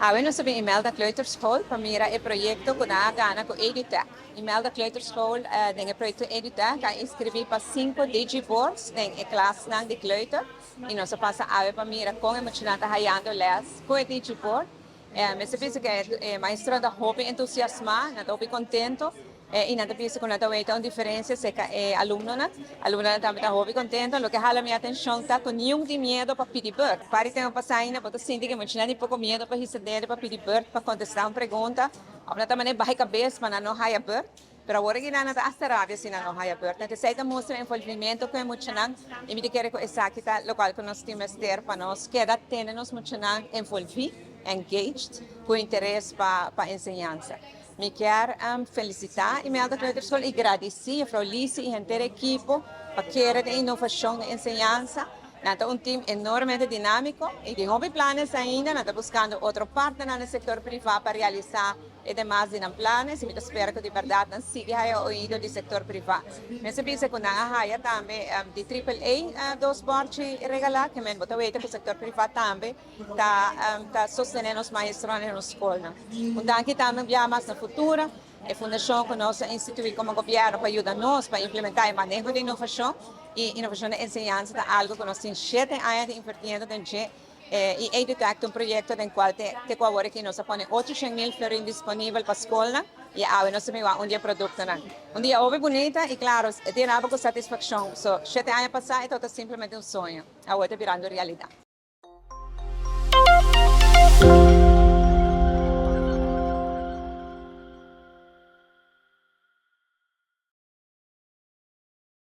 Awe nos a bin Imelda Kleuterschool pa mira e proyecto cu nan a gana cu Edutech. Imelda Kleuterschool den e proyecto Edutech a inscribi pa cinco digiboards den e klasnan di kleuter y nos a pasa awe pa mira con e muchanan ta hayando les cu e digiboard. Mester bisa cu e maestronan ta hopi entusiasma, nan ta hopi contento. I nan ta bisa ku nan ta weta un diferensia serka e alumnonan. Alumnonan tambe ta hopi kontento. Loke hala mi atenshon ta ku niun tin miedu pa pidi bùrt. Par di tempu pasá ainda bo ta sinti ku e muchanan tin poko miedu pa hisa dede pa pidi bùrt pa kontestá un pregunta. Òf nan ta manera baha e kabes pa nan no haya bùrt. Pero awor aki nan ta asta rabia si nan no haya bùrt. Entonces esei ta mustra envolvimento ku e muchanan i mi ta kere ku esaki ta lokual ku nos tin mester pa nos keda tene nos muchanan envolví, engaged, ku interes pa enseñansa. Mi kier felicita Imelda Kleuterschool y gradici Juffrouw Lisi y henter ekipo pa kere den innovacion den enseñansa. Nan ta un team enormemente dinamico y tin hopi planes ainda. Nan ta buscando otro partnernan den sector priva pa realisa e demas di nan planes y mi ta spera cu di berdad nan sigui haya oido di sector priva. Mester bisa cu nan a haya tambe di Triple A dos borchi regala, ke men bo ta weta cu sector priva tambe ta ta sostené nos maestronan den nos skolnan. Un danki tambe un biaha mas na Futura, e fundashon ku nos a instituí komo gobièrnu pa yuda nos pa implementá e maneho di inovashon i inovashon den enseñansa ta algu ku nos tin shete aña ta invertiendo den dje i Edutech ta un proyekto den kual te te ku awor aki nos a pone ocho shen mil florin disponibel pa skolnan i awe nos ta bin wak un di e produktonan. Un dia hopi bunita i klaro e tin raba ku satisfakshon. So shete aña pasá e tabata simplemente un soño, awor ta birando realidat.